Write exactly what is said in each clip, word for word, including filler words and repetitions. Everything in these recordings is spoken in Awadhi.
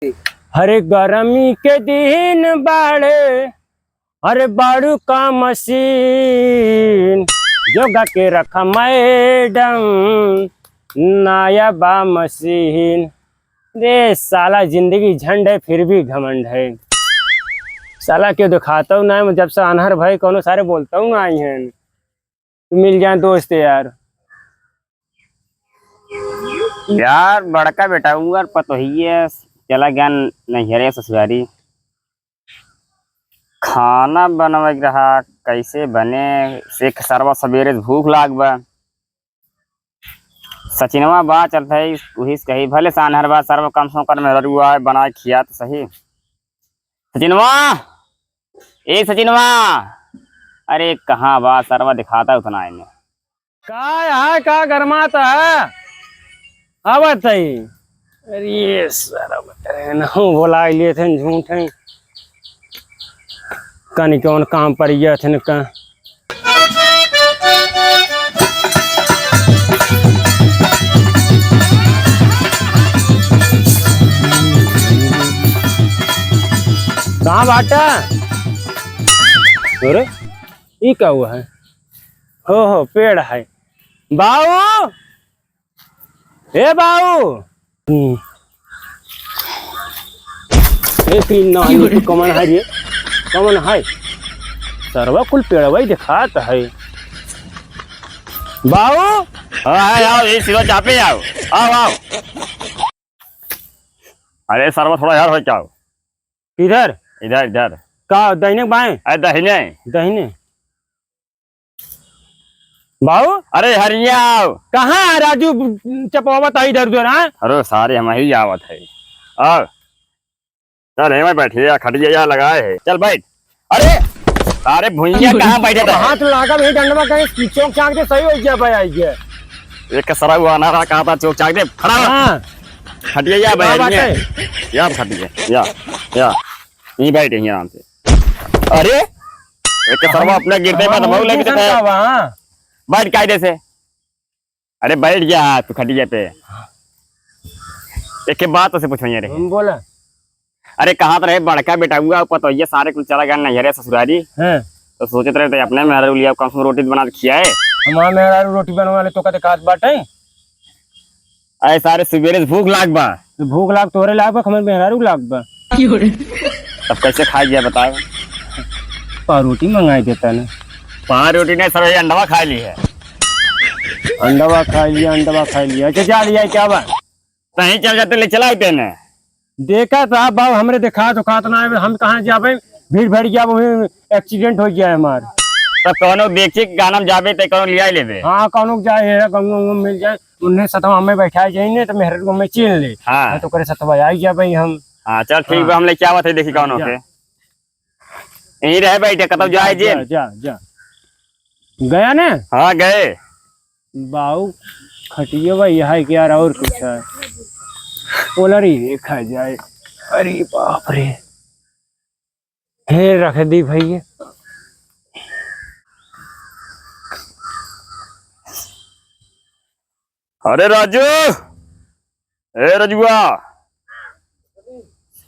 हरे गरमी के दिन बाड़े, अरे बाड़ू का मशीन, जोगा के रखा मैडम, नया बा मशीन। रे साला, जिंदगी झंड है, फिर भी घमंड है। साला क्यों दिखाता हूँ ना, जब से आन्हर भाई, कोनो सारे बोलता हूँ ना आई हैं। मिल जाए दोस्त यार। यार, बड़का बेटा उंगर पतोहिए चला गया नैहरे ससुरारी। खाना बनवे के रहा, कैसे बने? से सरवा सबेरे से भूख लाग बा। सचिनवा बा चलत है, उही से कही, भले सानहर बा, सरवा कम से कम मेहररुआ है, बनाए खिया तो सही। सचिनवा, ए सचिनवा, अरे कहाँ बा सरवा, दिखाता उतना इन्हें। का है, का गरमात है? आवत है। अरे सारा बता रहे ना, बोला लिए थे, झूठ है। कनी कौन काम पर ये थे न का। कहाँ बाटा? अरे, ई का हुआ है? हो, हो, पेड़ है। बाऊ! ए बाऊ! हम्म। ए, तीन ना, ये तो कमन है रे? कमन है? सरवा कुल पेड़वा ही दिखात है। बाऊ! हाँ, हाँ, आओ, ये सिवा चापे आओ। आओ, आओ। अरे सरवा, थोड़ा इधर हो जाओ। किधर? इधर, इधर। का, दाहिने बाएं? अरे दाहिने। दाहिने। बाऊ? अरे हरिया आओ। कहाँ है राजू चपवावत है इधर उधर, हाँ? अरे सारे हम ही आवत है। आओ। चल, हेमे बैठिए, या खटिया या लगाए है। चल बैठ। अरे, अरे भुइया कहाँ बैठे थे? हाथ लागा भी डंडवा कहीं चौक चाक के सही हो गया भाई, आई गया। एक सरा हुआ ना रहा, कहा था चौक चाक दे, खड़ा हो। हाँ। खटिया या हाँ, बैठ बात गया। है। या खटिया, या, या। यहीं बैठ, यहीं आराम से। अरे, एक सरवा अपना गिरते हाँ, में तो बहुत लग जाता है। हाँ। बैठ कायदे से। अरे बैठ जा तू खटिया पे। एक के बात तोसे पूछइया रहे। हम बोला। अरे कहा तो रहे बड़का बेटा हुआ पतोहिया सारे कुल चला गया नैहरे ससुरारी। हाँ। तो सोचत रहे तो अपने मेहरारू लिया कम से कम रोटी बना के खियाए। हमार मेहरारू रोटी बनवा ले तो कहते खात बाटे। अरे सारे सुबेरे से भूख लाग बा। तो भूख लाग तोहरे लाग बा, हमारे मेहरारू लाग बा। तब कैसे खाई गया बताओ? पाव रोटी मंगाई देता ना। पाव रोटी नहीं सर, ये अंडवा खा ली है। अंडवा खा लिया, अंडवा खा लिया। अच्छा जा लिया क्या बा? कहीं चल जाते ले चला आते ना। देखा साहब बाबू हमरे देखा तो खात ना है, हम कहाँ जाबे? भीड़ भड़ गया, वहीं एक्सीडेंट हो गया है हमार। तो कौनो देखी गाना में जाबे तो कौनो लिया लेबे। हाँ कौनो जाए है, गंगो उंगो मिल जाए। उन्हें सतवा हमें बैठा जाइने तो मेहररुआ हमें चीन ले। हाँ। हाँ, तो करे सतवा आई जा भाई हम। हाँ, चल ठीक बा, हाँ। हम लेके आवत है, देखी कौन जा। होके। यहीं रहे बैठे, कतौ जाए जा, जिन। जा, जा, जा। गया ने? हाँ, गए। बाऊ, खटिया भाई यहाँ है कि यार और कुछ है? बोला रे, देखा जाए। अरे बाप रे। हे रख दी भैया। अरे राजू, ए रजुआ,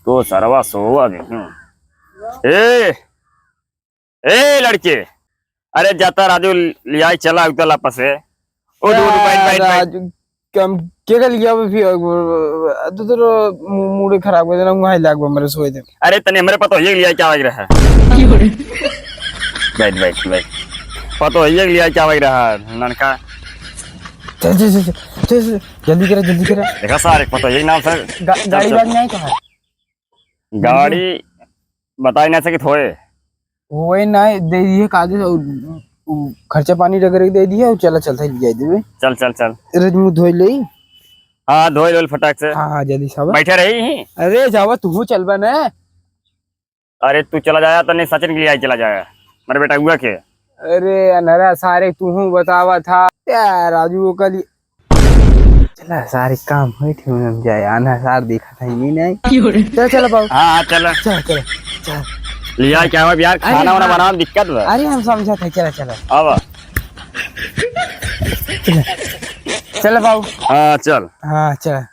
तो सरवा सोवा नहीं। ए, ए लड़के, अरे जाता राजू लियाई चला उतला पसे। ओ डूड बैठ, बैठ, बैठ। राजू, कम के कर लिया अभी फिर, तू तो मू-, मूड खराब हो जाना, वहाँ लाग मेरे सोए दे। अरे तने हमरे पतोहिया के लियाई क्या वही रहा? बैठ, बैठ, बैठ। पतोहिया के लियाई क्या वही रहा, ननका? चल, चल, चल, चल, चल, जल्दी करा, जल्दी करा। देखा सारे पतोहिया के नाम से गा-, चल, गाड़ी चल। वाड़ी नहीं कहाँ? गाड़ी बताई ना सके थोए। वही ना दे दिए कागज और उ खर्चा पानी वगैरह दे दिए और चला चलता ही ले जाए देवे। चल, चल, चल। रज मुंह धोई ले। हाँ, धोई ले फटाक से। हाँ, हाँ, जल्दी से आवा। बैठे रही ही। अरे जावा, तू चलबा ना। अरे तू चला जाया तो नहीं, सचिन के लिए आई चला जाया। मेरे बेटा हुआ के? अरे अनहरा सारे, तू हूँ बतावा था। यार, राजू वो कल चला, सारे काम होई थे, हम जाए, आना सार देखा था, ये नहीं। चल, चल, बाबू। हाँ, हाँ, चल। चल, चल, चल। लिया क्या हुआ यार, अरे खाना वाना हाँ। बनावे में दिक्कत बा। अरे, हम समझा थे, चला, चला। आवा। चल, चल, बाबू। हाँ, चल। हाँ, चल।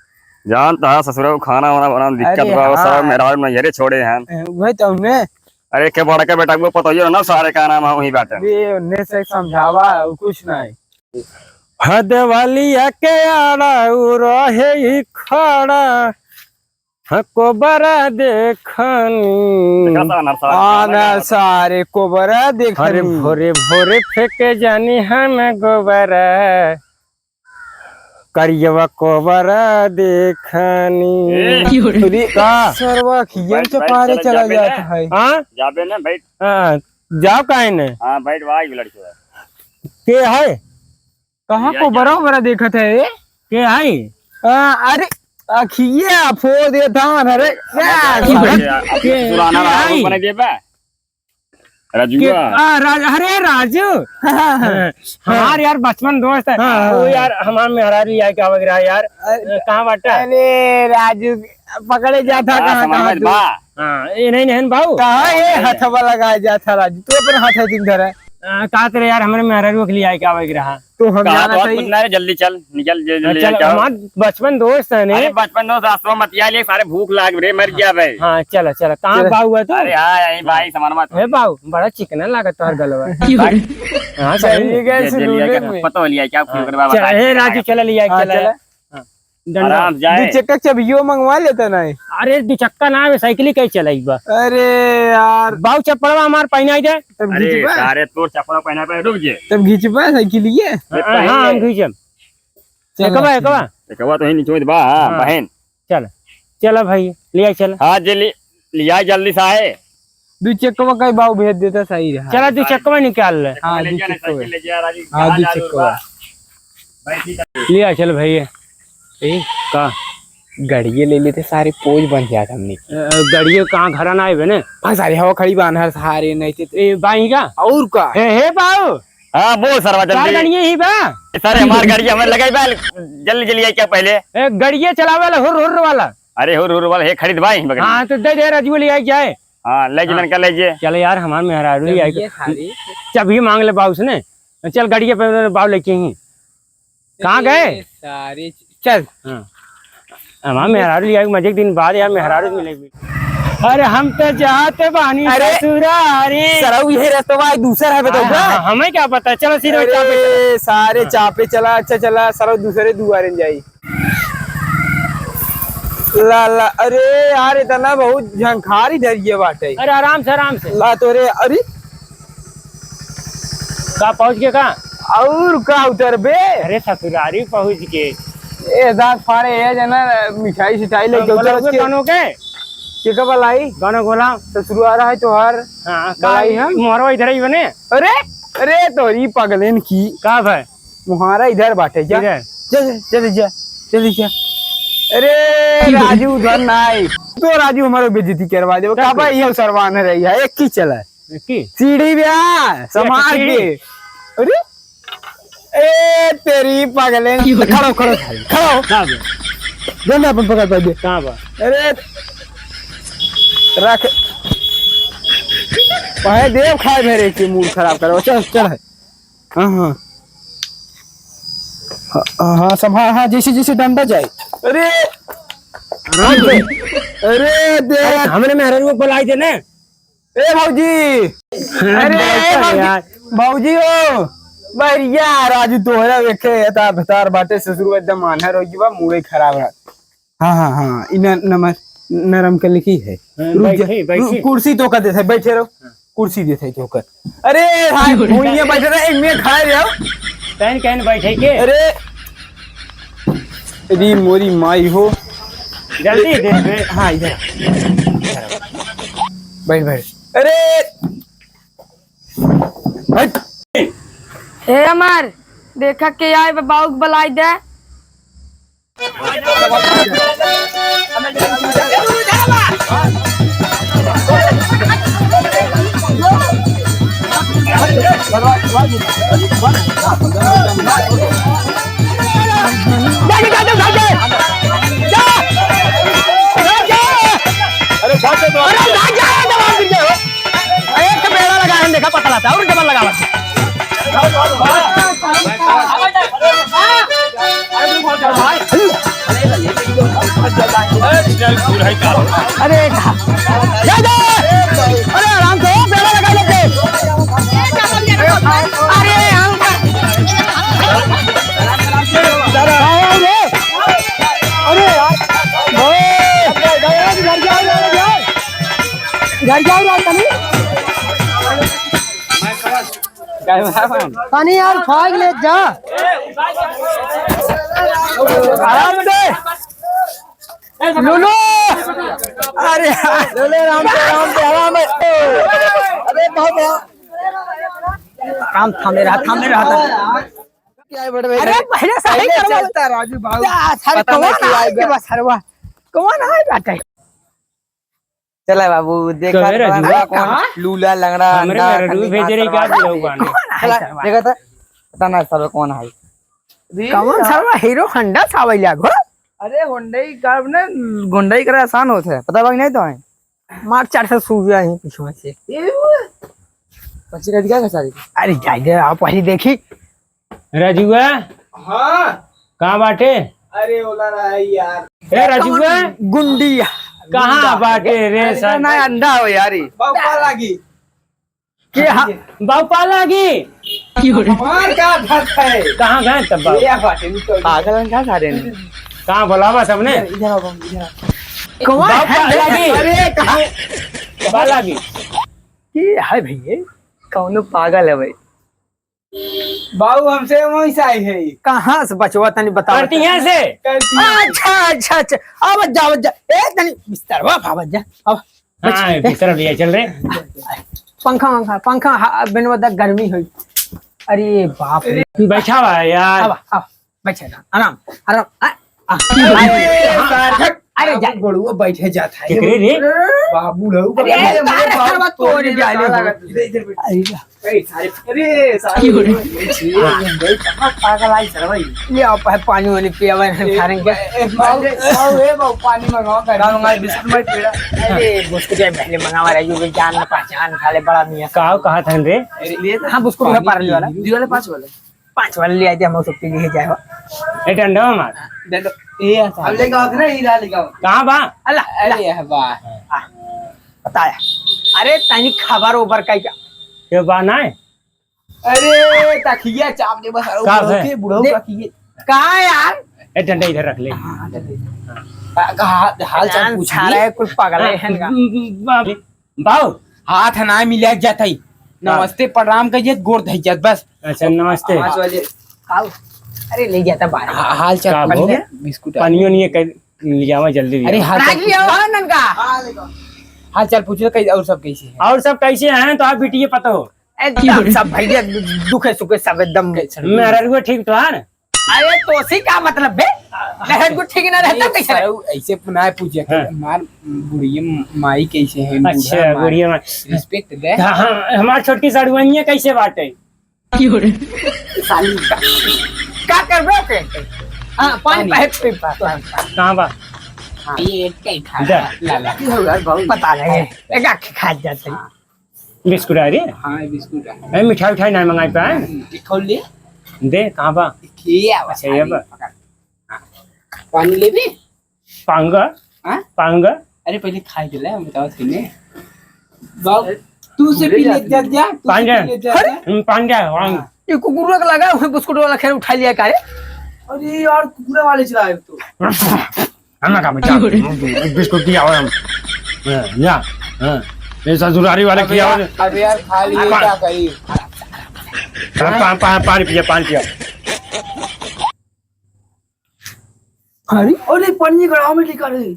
जानत ह ससुरा, खाना वाना बनावे में दिक्कत बा, हाँ। सब मेहरारू नैहरे छोड़े हैं। ए, वही तो उन्हें। अरे, के बड़का बेटा, वो पतोहियो ना, सारे का नाम है, वही बाटे। अरे, उन्हें से समझावा, उ कुछ नहीं। हद वालिया के आड़ा उ रहे ही खड़ा, हाँ, कोबरा देखनी। देखा सा, ना, सारे, आना सारे कोबरा देखनी। अरे, भोरे भोरे फेंके जानी हम गोबरा, करियवा कोबरा देखनी। ए, अरे, का? सरवा खियन बैठ, के बैठ, पारे चला, चला जाबे जात ना। है। हाँ? जाबे ना, बैठ। हाँ, जाओ काहे ने? हाँ, बैठ, भाई, लड़के। के है? कहाँ को बड़ा बड़ा देखत है ये? के है? आ, अरे, अखिए फोड़ देता हूँ, अरे, ए, क्या? अरे, अरे, अरे, के, पुराना के वाला है? बना दिए बा। राजुआ। के, आ, राज-, अरे, राजू। हाँ, हाँ, हाँ। हमार यार बचपन दोस्त है। हाँ, हाँ, वो हाँ। यार, हमार मेहरारू यार, क्या वगैरह यार? अरे, कहाँ बाटा? अरे, राजू, पकड़े जाता हाँ, कहाँ, समझ कहाँ में तू? बा। हाँ, ये नहीं, नहीं, बाबू। कहाँ ये हथवा लगाए जाता, राजू? तू अपन हाथ है दिन धरा। आ, का करे यार, हमरे मेहरारू के लिए आए, क्या वगैरह? तो हम कहा जाना तो चाहिए। कुछ ना रे, जल्दी चल, निकल, जल्दी, हाँ, जल्दी चल, जाओ। हमार बचपन दोस्त है ने। अरे बचपन दोस्त, रास्ता में मतिया ले, सारे भूख लाग रे, मर गया भाई। हाँ, चला, चला। कहाँ चला। बाबू है तू? अरे हाँ, यहीं भाई, सामान मत। हे बाबू, बड़ा चिकना लागत तोहर गलवा। हाँ, सही में। ये गए ये, ये लिया सुनूले क्या? में। पता हो लिया क्या? हाँ, ओकरे बाबा चला, का हे है? राजू, चला लिया, हाँ, चला। चला। हाँ, डंडा। आराम से जाए। दू चक्का चबियो मंगवा लेता ना। अरे, दू चक्का ना, साइकिल ही कहीं चलाई बा। अरे यार। बाबू, चप्पलवा हमार पहनाई दे। तब अरे, घिचबा? सारे तोर चप्पल पहना पे रुक जे। तब घिचबा साइकिलिए? हाँ, हाँ, हम घिचब। चल, एकवा, चल। एकवा। एकवा तो ही नीचे में बा, हाँ, हाँ। बहन। चल, चल भाई, ले आई, चल। हाँ, जे ले, ले आई जल्दी से आए। दू चक्कवा का बाबू भेज देता, सही रहा। चला, दू चक्कवा निकाल ले। हाँ, ले दू जा ना, चक्कवा। साइकिल ले जा, राजू, हाँ, कहाँ दू जा रहा चक्कवा। बा? ले आ, चल भाई। ए, का? गड़िए ले लेते, सारे पोज बन जात हमने। अ, गड़िए कहाँ, घर ना आए बे ने? हाँ, सारे हवा खड़ी बान हर सारे नहीं थे। ए, बाई का? और का? हे, हे, बाऊ। हाँ, बोल सरवा, चार जल्दी। गड़िए ही बा। सारे हमार गड़िए हमें लगाई बा, जल्दी, जल्दी आई क्या पहले? ए, गड़िए चलावे वाला, हुर, हुर वाला। अरे, हुर, हुर वाला, हे खरीद भाई, बगल में। हाँ, तो दे दे, राजू ले आई जाए। हाँ, ले जी, हाँ। लड़का ले जी। चल यार, हमार मेहरारू ही आई। ये सारी। चाबी मांग ले बाऊ से ने। चल, गड़िए पे बाऊ लेके ही। कहाँ गए? सारी। चल। हाँ। हमार मेहरारू ले आई, मजे के दिन बाद यार, मेहरारू से मिले भी। अरे, हम तो जाते बानी अरे, ससुरारी। सरऊ, ये रस्तवा है, दूसर है, बताओ हाँ, का? हाँ, हमें क्या पता, चलो सीधे अरे, चापे चला। सारे हाँ। चापे चला, अच्छा चला, सरऊ दूसरे दुआरे जाई। ला, ला, अरे यार, इतना बहुत झंखार इधर ये बाटे। अरे, आराम से, आराम से। ला तो रे, अरे। का पहुँच के का? और का उतर बे? अरे, ससुरारी पहुँच के। ए, दांत फाड़े, ए, जना, मिठाई सिठाई ले हाँ, के उतर बोला के। कानों के? के का बलाई? गाना गोला। ससुरारा है तोहार। हाँ, का बलाई हम? मोहरवा इधर ही बने। अरे, अरे, तोरी पगलेन की। का भाई? मुहारा इधर बाटे जा। इधर। जा, जा, जल्दी जा, जल्दी जा। अरे, राजू उधर ना आई। तो राजू हमारो बेइज्जती करवा दे। का भाई, ये सरवान रही है, एक ही चला। एक ही? सीढ़ी बे आ, संभाल सीढ़ी? के। अरे, ए, तेरी पगले। खड़ो, खड़ो, खड़ो। का बे? डंडा अपन पकड़ पाइबे। का बा? अरे, रख। पहे देव खाए मेरे के मूड खराब करो। चल, चल है। हाँ, हाँ। हाँ, हाँ, संभाल, हाँ, जैसे, जैसे डंडा जाए। अरे! आराम से। अरे, देख। अरे, हमरे मेहरारू को बुलाई दे ना। ए, भौजी। अरे, अरे, ए, भौजी। यार। भौजी हो। बढ़िया, राजू तोहरा देखे, तार भतार बाटे, ससुर एकदम आन्हर हो गई बा, मूड़े खराब है। हाँ, हाँ, हाँ, इ न-, नमर-, नरम के लिखी है। हाँ, रुक जा, बैठे, बैठे। रु-, कुर्सी तो का देत है, बैठे रहो। हाँ। कुर्सी देत है तो का। अरे, हाय, भुइयां बैठे रहे, एक मिनट खड़ा रहो। कहन, कहन बैठे के? अरे, अरे मोरी माई हो। जल्दी दे दे। हाँ, इधर आ। बैठ, बैठ। अरे, बैठ। ए अमर, देखा के आए बा, बाऊ के बुलाई दे। अरे भाग जा, दबाव गिर गया हो। अरे एक तो बेड़ा लगा है, देखा पता लगता है, और डबल लगा हुआ है। अरे भाई। अरे, जा, जा। अरे, आराम से, ओ, पेड़ा लगा लेते। अरे, हम अरे, यार। ओ, घर जाओ, घर जाओ, राजधानी। तनी यार, फाग ले जा। आराम से। लुलु। अरे, लुलु, राम से, राम से, राम से। अरे, बाबा। आराम, थामे रहा, थामे रहा, थामे। क्या है बड़े भाई? अरे, पहले सही पहले करवा। चलता राजू बाबू। क्या, सर, पता नहीं कौन क्या आए है। के बस, सरवा? कौन आए बाटे? चला बाबू, देखा कहे तो राजू? कहाँ? कौन? लूला, लंगड़ा, हमरे अंधा, घर रू खंडी भेजे रही, कहाँ क्या सरवा? बुलाऊ बाने? कौन है चला, सरवा? देखा था? पता ना सरवा कौन है। कौन सरवा? हीरो होंडा सावैला घो? अरे होंडई का ना, गोंडई करे आसान होत है, पता बा कि नहीं तो है? मार चार सौ सूझ जाए हैं पीछे से। ये वो। पच्चीस का दिखा का सारी? अरे जाइए, आप वही देखी। राजुआ। हाँ। कहाँ बाटे? अरे ओला रहा है यार। ए राजुआ। कौन गुंडी? कहाँ गुंडा। बाटे रे अरे साला? ना अंधा हो यार ये। बाबा लागी। के हा-, बाबू पाला की? मार का भात है? कहाँ गए तब बाबू? ये बात है, तो पागल हैं का सारे ने? कहाँ बुलावा सबने? इधर, इधर आओ बाबू, इधर आओ। कौन बाबू है? पाला की? अरे, कहाँ? पाला की? ये है भैया, कौनो पागल है भाई। बाबू, हमसे वहीं से आई है। कहाँ से बचवा, तनी बताओ। करती हैं से? करती हैं। अच्छा, अच्छा, अच्छा। अब जा, अब जा। ए, तनी बिस्तरवा भावत जा। अब हाँ, बच-, बिस्तर लिया चल रे। पंखा, पंखा, पंखा, हाँ, बिनवा दा गर्मी होई। अरे बाप रे। बैठा हुआ है यार। अब, अब, बैठे ना, आराम, आराम, आ, आ, अरे, आ, सार्थक, अरे, जा। गोड़ुआ बैठे जात है। केकरे रे? बाबू रहू, अरे, बाबू, अरे, बाबू, सरवा तोड़ तोड़ दिया, दिया, ले। इधर, इधर बैठ। अरे, अरे, सारे, अरे, सारे। की हो रे? कहाँ पागल आई सरवा ई? ले आओ, पा-, पानी वानी पियावे हम ए, सारे के। ए, बाबू, बाबू, ए, बाबू, पानी मंगाओ, का मंगाई, बिस्कुट मंगाई, पेड़ा? अरे, बिस्कुट है, पहले मंगावा रही, ये जान ना पहचान, साले बड़ा मियाँ। का कहा था रे? अरे, हाँ, बिस्कुट है, पानी पार्ले वाला। दीदी वाला पाँच वाला। पाँच वाला ले आते, हम सब पी लिए जाए। ए, डंडा मार। डंडा, ये आता है। अब लेके आओ ना, हीरा लेके आओ। कहाँ बा? अल्लाह, अरे, अल्लाह। यह बा। आ, बताया। अरे, तनी खबर ओबर का क्या? ये बा ना? अरे, तखिया चाप दे बस, अरे, का बुढ़ऊ है? के, बुढ़ऊ दे। का किए? कहाँ यार? ए, डंडा इधर रख ले। हाँ, डंडा इधर। का, का, हाल, हाल चाल जान पूछ सारा ली। है, कुल पागल है, हाँ, है ना? बाबू, हाथ ना मिला जात है। हाँ। नमस्ते, प्रणाम कहिए, गोड़ धइ जात, बस। अच्छा, नमस्ते। हाथ वाले। आओ। अरे, ले जाता बाहर। हा-, हाल चाल का पूछ हो? ले, बिस्कुट आ। पानियो नहीं है, कर लियावा जल्दी लियावा। अरे, हाल चाल रागी पूछ। आओ, हाँ, ननका। हाल चाल पूछ लो, कहीं और सब कैसे हैं? और सब कैसे हैं? तो आप बिटिए पतो। एकदम सब भैया दु-, दुखे सुखे सब एकदम। कैसे? मेहरारू ठीक तो है ना? अरे तोसी का मतलब बे? लहर को ठीक ना रहता अरे कैसे? सरऊ, ऐसे ना पूछे के, हाँ। हमार बुढ़िया माई कैसे है? अच्छा, बूढ़ा माई। बुढ़िया माई। Respect दे। हाँ, हाँ, हमार छोटकी सड़ुआनिया कैसे बाटे? साली का। का करबे ओके? हाँ, पानी पानी। Pipe, pipe, pipe, pipe. कहाँ बा? हाँ, ये एक ही खा। दे। ला, ला। की हो यार, बहुत पता नहीं। एक आँख खा जाते हैं। हाँ। बिस्कुट आ रे? हाँ, ये बिस्कुट है। ए, मिठाई उठाई ना मंगाई पाए? हम्म, ये खोल ले। दे, कहाँ बा? ये आ, अच्छा, ये बा। पकड़। हाँ। पानी लेबे? पांगा? हाँ? पांगा? अरे, पहले खाई के ले, हम बताओ तूने। बाबू, तू से पी ले, जा, जा, तू से पांजा। पी ले, जा, जा। हम्म, पांजा, पांजा। हाँ। ये कुकुर का लगा, वही बिस्कुट वाला खैर उठा लिया का रे? अरे यार, कुकुर वाले चलाए तो। हम ना खाबे, जा, बिस्कुट दिया हो हम। हाँ, या, हाँ। ये ससुरारी वाले अबे किया यार, हो। अबे यार, खा लिए, पा-, क्या करी? पा-, पा-, पानी पिया, पानी पिया। अरे, अरे, पानी गड़ाव में लेकर रे।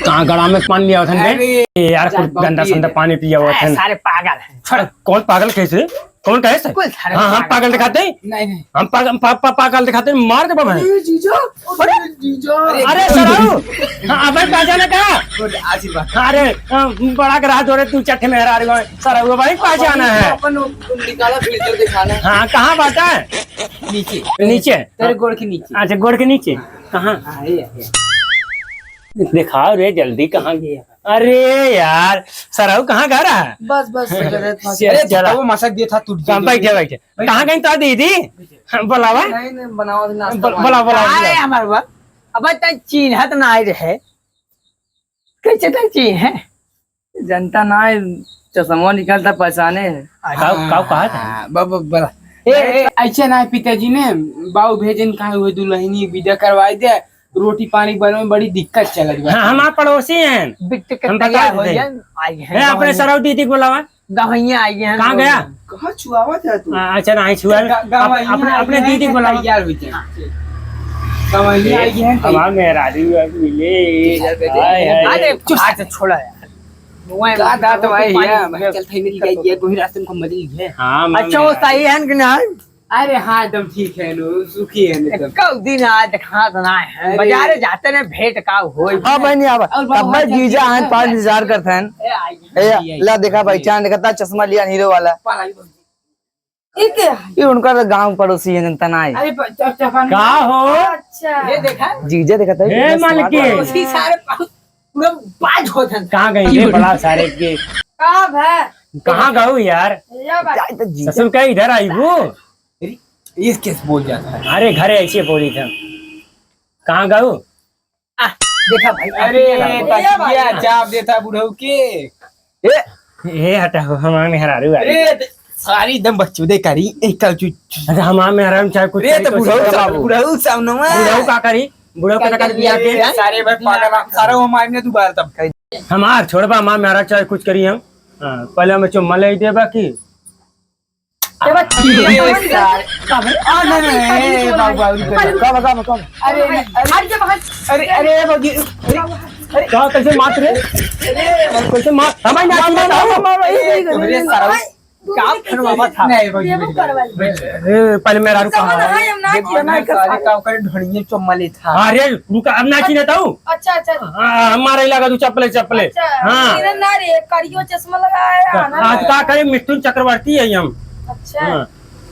कहाँ गड़ाव में पानी लिया होथन बे? अरे, ए यार, कुछ गंदा संदा पानी पिया होथन। सारे पागल हैं। छोड़। कौन पागल कैसे? कौन कहे से? कोई सारे हाँ, हम पागल। पागल दिखाते हैं? नहीं, नहीं। हम पागल, पा-, पा-, पागल दिखाते हैं, मार देबो भाई। अरे जीजा, अरे अरे जीजा। अरे सरऊ, हाँ, अबे पहचाना का? बोल, आशीर्वाद। हाँ, अरे, हाँ, बड़ा ग्राहक हो रे, तू चट्टे में हरा रहे हो। सरऊ भाई, पहचाना है। अपन निकाला, फिल्टर दिखाना है। हाँ, कहाँ बाटा है? नीचे। नीचे? तेरे गोड़ के नीचे। अच्छा, गोड़ के नीचे? हाँ। कहाँ? हाँ, ये, ये। दिखाओ रे, जल्दी, कहाँ? ये, ये। अरे यार, सरऊ कहाँ घर है? बस, बस, चल, अरे, चला। तो वो मसक दिया था, टूट गया। बैठे, बैठे। कहाँ गई तो दीदी? हाँ, बुलावा। नहीं, नहीं, बनाओ, नाश्ता ब-, बनाओ। बुलाओ, बुलाओ, अरे, बुलाओ। हमारे बा-, अब तक चिन्हत नाहीं रहे, कैसे तक चिन्हे? जनता ना है, चश्मा निकालता पहचाने है। काऊ, काऊ कहा था? हाँ, ब-, ब-, बड़ा। ए, ए, ऐसे ना है पिताजी ने, बाऊ भेजन कहा हुए दुल्हनी विदा करवाई दे, रोटी पानी बनवे में बड़ी दिक्कत चलत बा। हाँ, हमार पड़ोसी हैं। बिट्टे के हम बता तैयार हो देते हैं। जान, आई हैं ए, अपने गवैया। सरऊ दीदी को बुलावा। गवैया आई हैं, कहाँ गया? गवैया। कहाँ छुआवा था तू? हाँ, अच्छा, नहीं छुआ। ग-, गवैया अपने, आई अपने हैं, दीदी को बुलावा। तैयार हो जाए। हाँ। गवैया आई हैं, हमार मेहरारू अब मिले। हाय, हाय। अरे, चुप, आज छोड़ा यार। का दांत भाई है, चल, थैली ले आइए, कोई रास्ते में मदद लीजिए। हाँ, अच्छा, वो सही है कि नहीं? अरे हाँ, एकदम ठीक है नु, सुखी है नु एकदम। कऊ दिन आज खात ना है, अरे। बाजारे जाते ने भेंट का होई। हाँ बहनी, अब और बाबू तब हाथ जीजा चल हैं, के पाँच इंतजार करते हैं। ए, आई, ए, आई, ला देखा भाई, आई। चांद देखा था, चश्मा लिया हीरो वाला। पाला ही बन। ये क्या है? ये उनका तो गांव पड़ोसी है, जनता ना है। अरे, प-, च-, चपन। का हो? अच्छा। ये देखा? जीजा देखा था, हे कितना मालकिन। Smart है। पड़ोसी सारे पा-, पूरा बाज होत हैं। कहाँ गई रे बड़ा सारे के? का भा? कहाँ गऊ यार? ये बात। जाए तो जीजा। ससुर का इधर आई वो? अरे, ये कैसे बोल जाता है? अरे, घरे ऐसे बोली था। कहाँ गऊ? आ, देखा भाई, अरे, ये बात। तकिया चाप देता बुढ़ऊ के। ए, ए, हटा हो, हमार मेहरारू आई। अरे, सारी एकदम बकचोदे करी, एक कल चु-, चु-, अच्छा, हमार मेहरारू चाहे कुछ रे, करी तो तो बुढ़ऊ सही सब, बाबू। बुढ़ऊ सब नवा। बुढ़ऊ का करी? बुढ़ऊ के का टका करी दिया के? यार? सारे भाई पागल, हम सारा वो मारने दोबारा तब। हमार छोड़बा, हमार मेहरारू चाहे कुछ करी हम। हाँ, पहले हमें चुम्मा ले देबा की? ए, बस। ए, सारे। आ, नहीं, नहीं, ए, बाबू, बाबू, रुको। कब, कब, कब? अरे, अरे, हट जा बाहर। अरे, अरे, बाबू, अरे, अरे। का, कैसे मार रे? अरे, कैसे मार? हमारे नाती मार, मार, बताओ। मार, मार, ए, ए, ए, तोरे सारा। का फरमावा था? नहीं, बाबू, ये वो बाबू। करवाई। ए, पहले मेहरारू कहाँ है? हम ना देख, किया। ना, सारे का ओकर ढोड़िए चुम्मा ले था। अरे, रुका, अब ना चिन्हत हूँ। अच्छा, अच्छा। हाँ, हमारे लगा तू चप्पले, चप्पले। अच्छा, हाँ। इधर ना रे, करियो चश्मा लगाया है ना। आज का करे, मिथुन चक्रवर्ती है हम। अच्छा। हाँ।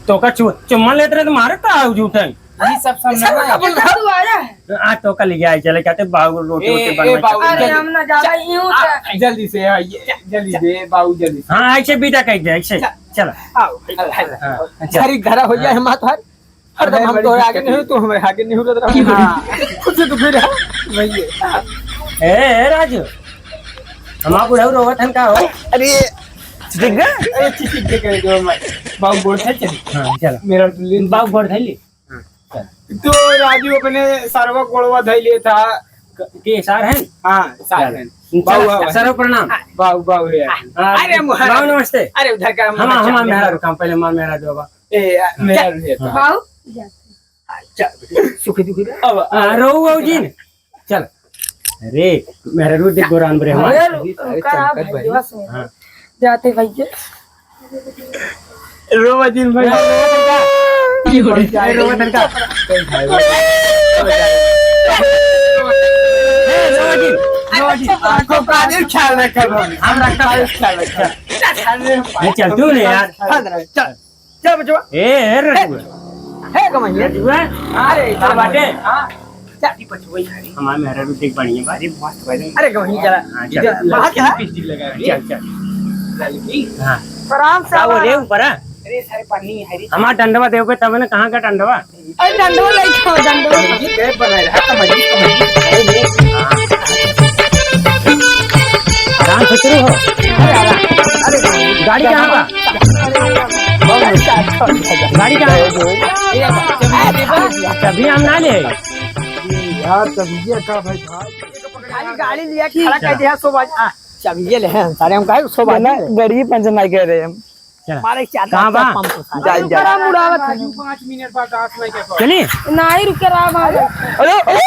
तो का चु-, चुम्मा लेत रहे तो मारे का आऊ झूठन। ये सब सब चश्मा ना। का बोल रहा तू आ रहा है? आज तो का लिया है, चले कहते बाबू रोटी ए, वोटी ए, बनवा बाबू, के। अरे, जल्दी। हम ना ज्यादा यूं आ, थे। जल्दी से आइए, जल्दी से, बाबू, जल्दी से। हाँ, ऐसे विदा कर दे, ऐसे। चल। चल। आओ, आओ, आओ। हाँ, चल। सारी घरा हो जाए, हाँ। हम हाथ हर हरदम हम तोहरे आगे नहीं हो, तू हमरे आगे नहीं हो, तो हाँ। खुद से दुखी रहो, भैया। ए, ए, राजू, हमार बुढ़ऊ रोवत हन का हो? अरे, चिचिक गए? अरे, चिचिक के करे जो हमारे बाबू बोलते चल। हाँ, चलो। मेरा ले। बाबू बोल धैली। हाँ, चल। तो राजू अपने सरवा गोड़वा धैले था। क-, के सार हैं? हाँ, सार चल। हैं। चल, बाबू, बाबू। सरवा प्रणाम। बाबू, बाबू है। हाँ, अरे, मोहन। बाबू, नमस्ते। अरे, उधर का हम, हम, मेहरारू काम पहले माँ मेहरारू बाबा। ए, आ, मेहरारू है। हाँ। बाऊ, जा। आ, चल, सुखी दुखी रह। अब, हाँ, अब, रोऊ, आओ जी ने। चल। अरे, मेहरारू देख गोरान बरे हमार। अरे, अरे, रुका, चमकत भाई। भाई, बस में। हाँ। जाते भैया। रोवा जिन भाई। ए, रोवा तनका। ए, रोवा तनका। ए, रोवा जिन, रोवा जिन। आपको काजल ख्याल रखा भाई। हम रखा भाई। ख्याल रखा। ए, चल, तू ले यार। चल। चल बचवा। ए, ए, रजुआ। हे, कमैया। रजुआ? अरे, का बाटे? हाँ। चल। ई बचवा ही हरी। हमार मेहरारू देख बढ़िया बा। अरे, मस्त बा। अरे, कमैया, चला। हाँ, चल। चल, बात है। लिपस्टिक लगा रही। चल, चल। लड़की। हाँ। आराम से का बोले आवा। ऊपर, हाँ? अरे, सारे पानी हरी। हमार डंडवा देवे तब ने, कहाँ का डंडवा? अरे डंडवा नहीं खाओ, डंडवा। ये कैप बनाए रहा, कमर, कमर। आराम से शुरू हो। अरे, अरे, अरे, गाड़ी कहाँ बा? गाड़ी कहाँ बा? चाबी हम ना ले। यार, तब ये का भाई, भाई। गाड़ी, गाड़ी लिया, खड़ा कर दिया, सो बाज-, आ, चाबी ये ले, हम सारे हम काहे सो बाज ना, ले। गाड़ी पंचर नहीं कर रहे हम। चला। मारे चार कहाँ बा? पंप उठा। जाई, जाई। रुका, मुड़ावत है। पाँच मिनट बाद दस में के चली? नहीं, रुके रहा बाबू। अरे, अरे।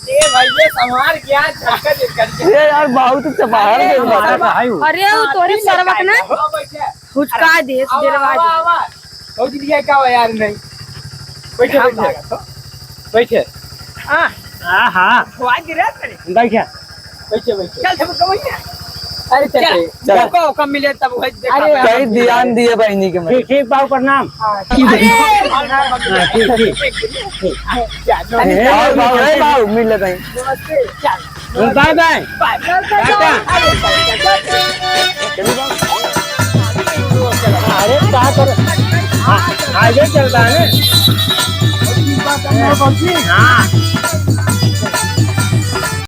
ए भाई, ये संभाल क्या झटका दे कर के। ये यार, बहुत चपाहर अरे, दे हमारा बाबा। भाई। अरे, वो तोरे सरवत ना। हाँ, बैठे। हुचका दे, आवा, डेरवा आवा, दे। आवा। बहुत लिया क्या हुआ यार, नहीं। बैठे, हाँ, बैठे। बाबा। बैठे। हाँ। हाँ, हाँ। खवा गिरा तेरे। बैठे। बैठे, बैठे। चल, सब कमैया। अरे, चल, चल, चल। चल। को कम मिले तब वही देखा अरे, जाए। कहीं ध्यान दिए बहिनी के मैं। ठीक, ठीक, बाबू, प्रणाम। हाँ, ठीक। अरे, हाँ, ठीक, ठीक, ठीक। चल, ए, बाबू, ए, बाबू, मिल लेते हैं। नमस्ते, चल। Bye, bye. Bye, bye. Tata. अरे, का कर? हाँ, आगे चलता है ना। हाँ।